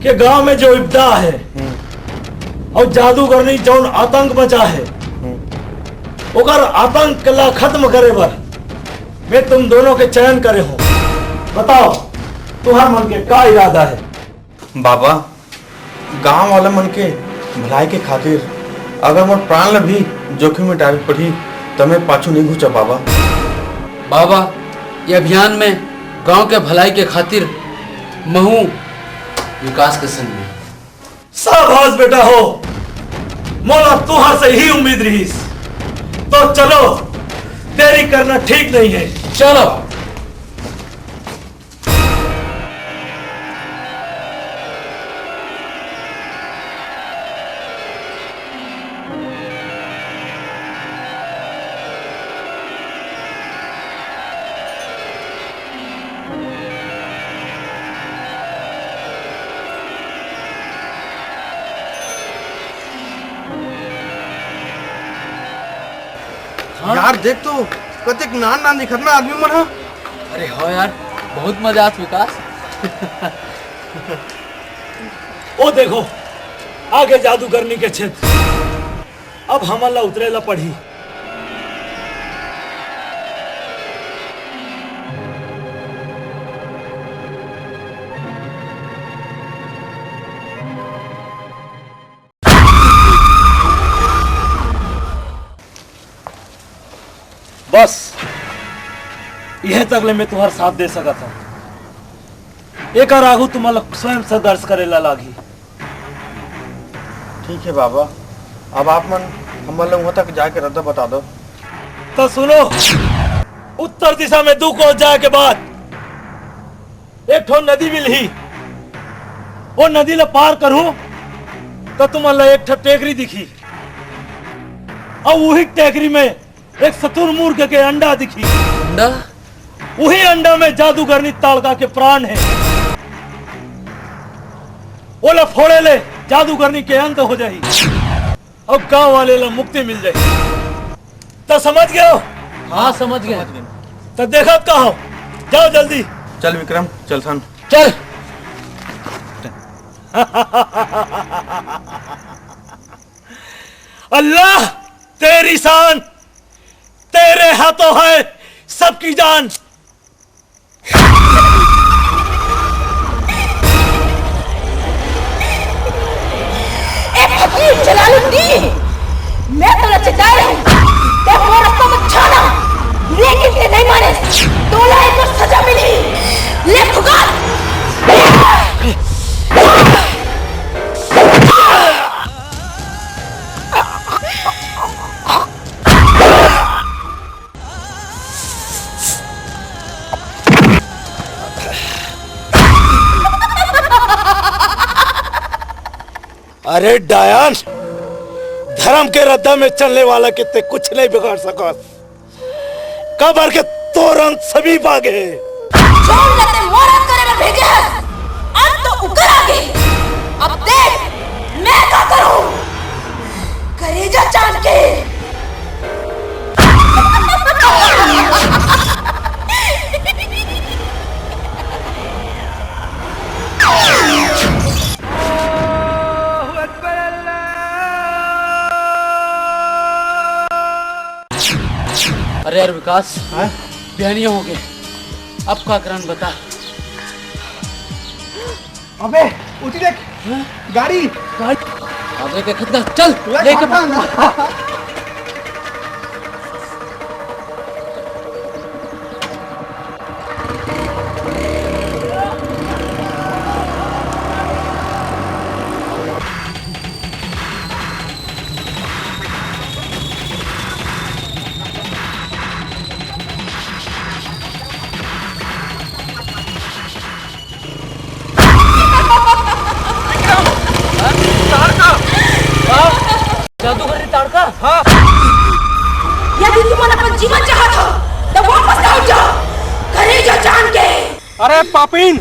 कि गांव में जो विपदा है और जादूगरनी जौन आतंक मचा है, ओकर आतंक ला खत्म करे बर मैं तुम दोनों के चयन करे हो। बताओ, तुम्हार मन के का इरादा है? बाबा, गांव वाला मन के भलाई के खातिर अगर मोर प्राण ला भी जोखिम में डाले पड़ही, त मैं पाछू नहीं घुचा बाबा। बाबा, ये अभियान में गांव के भलाई के खातिर महू विकास के संग में। शाबाश बेटा हो, मोला तुहर से ही उम्मीद रहीस। तो चलो, देरी करना ठीक नहीं है। चलो। हाँ? यार देख तो, कतेक नान नान दिखत ना आदमी मन ह। अरे हो यार, बहुत मजा आत विकास। ओ देखो, आगे जादूगरनी के क्षेत्र। अब हमन ला उतरे ला पड़ही। बस, इहे तक ले मैं तुम्हार साथ दे सकत हूँ। एकर आगू तुम्हारा स्वयं संघर्ष करे ला लागही। ठीक है बाबा, अब आप मन हमन ला वहाँ तक जाके रद्दा बता दो। तो सुनो, उत्तर दिशा में दू कोस जाए के बाद एक ठो नदी मिलही। वो नदी ला पार करूं तो तुमन ला एक ठो टेकरी दिखी, और वही टेकरी में एक शतुरमुर्ग के अंडा दिखी। अंडा? वही अंडा में जादूगरनी ताड़का के प्राण है। ओला फोड़े ले जादूगरनी के अंत हो जाही। अब गांव वाले ला मुक्ति मिल जाही। तो समझ गए हो? हाँ, समझ गए। तो देखत का हो, जाओ जल्दी। चल विक्रम, चल सन। चल। अल्लाह, तेरी शान, तेरे हाथों है सबकी जान। ए फकीर जलालुद्दीन, मैं तो चेताए हूँ, ते मोर रस्ता मत छाना, लेकिन ते नहीं माने, तोला एक सजा मिली। ले फुकार। अरे डायन, धर्म के रद्दा में चलने वाला के ते कुछ नहीं बिगाड़ सकस। काबर के तोर अंत समीप आ गे। जौन ला ते मोर अंत करे बर भेजे हस, अंत तो उकर आ गे। अब देख, मैं का करूं? करेजा चांद के। अरे यार विकास, हाँ? बिहानिया हो गए, अब का करन बता। अबे, उठी देख, हाँ? गाड़ी। गाड़ी? अबे देखत ना, चल, ले लेके भाग। अरे पापिन,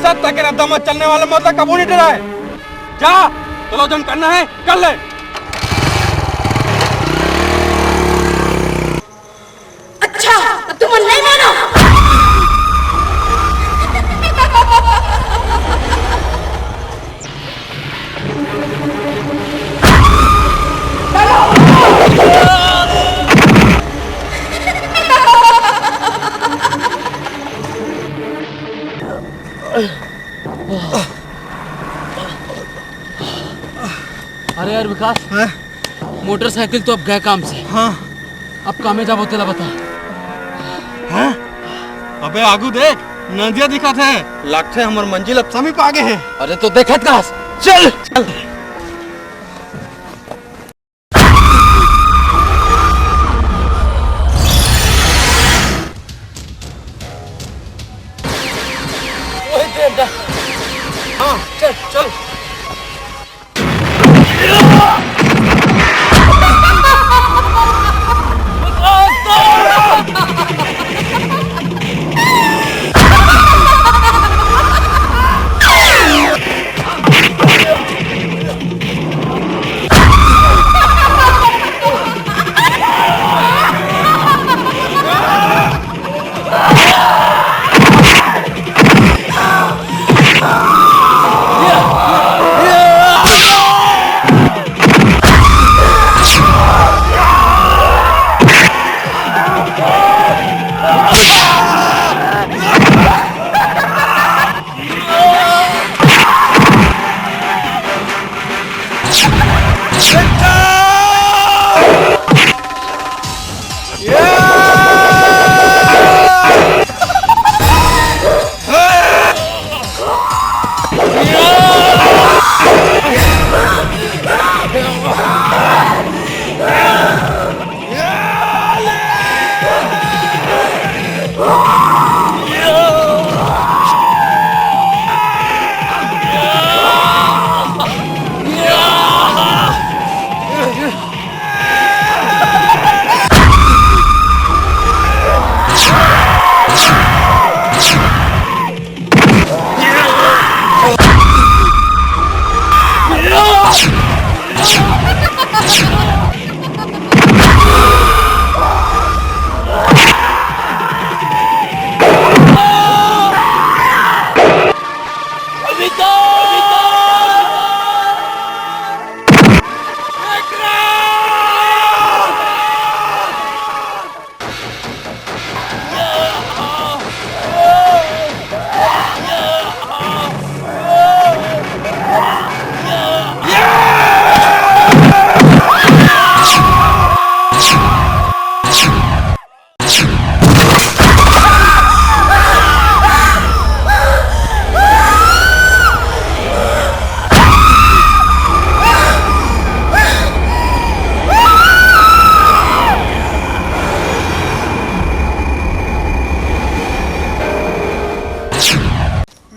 सत्य के रद्दा म चलने वाले मौत ला कबू नहीं डराय। जा, तोला जौन करना हे, कर ले। अच्छा, अब तुम नहीं मानो। अरे यार विकास, हैं? मोटरसाइकिल तो अब गए काम से। हाँ। अब कामे जाबो तेला बता। हैं? अबे आगू देख, नदिया दिखत हे। लगथे हमर मंजिल अब समीप आगे हे। अरे तो देखत कहास, चल। चल। वही दे दा। हाँ, चल, चल।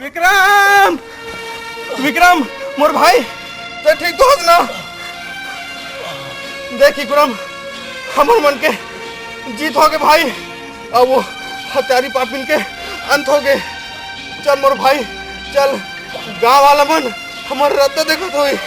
विक्रम! विक्रम, मोर भाई, तैं ठीक तो हस ना? देख विक्रम, हमर मन के जीत होगे भाई, अब वो हत्यारी पापिन के अंत होगे। चल मोर भाई, चल, गांव वाला मन हमर रद्दा देखत होई।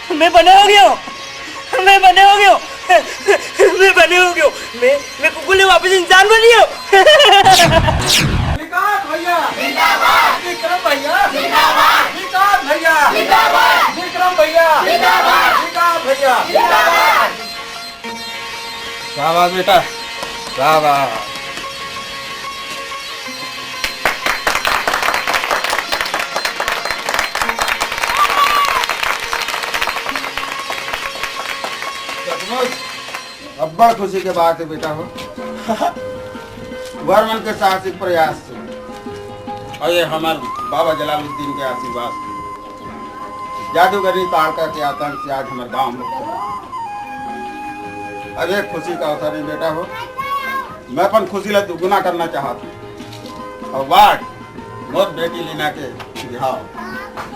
मैं बने हो गयो, मैं बने हो गयो, मैं बने हो गयो, मैं, मैं कुकुर ले वापस इंसान बन गयो। विकास भैया जिंदाबाद, विक्रम भैया जिंदाबाद, विकास भैया जिंदाबाद, विक्रम भैया जिंदाबाद, विकास भैया जिंदाबाद। शाबाश बेटा, शाबाश। सचमुच अब्बड़ खुशी के बात हे बेटा हो। तुंहर मन के साहसिक प्रयास से अउ ये हमर बाबा जलालुद्दीन के आशीर्वाद से जादूगरनी ताड़का के आतंक से आज हमर गांव मुक्त हे। अब ये खुशी का अवसर हे बेटा हो, मैं अपन खुशी ला दुगुना करना चाहत हूँ। अउ वार्ड मोर बेटी लीना के बिहाव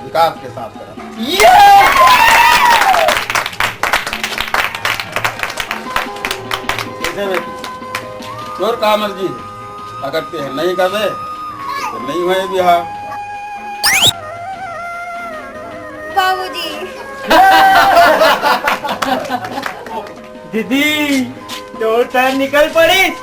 विकास के साथ करा। कैसे बेटी, तोर का मर्जी हे? अगर ते नहीं करबे तो नहीं होए बिहाव। बाबूजी। दीदी, तोर सर निकल पड़िस।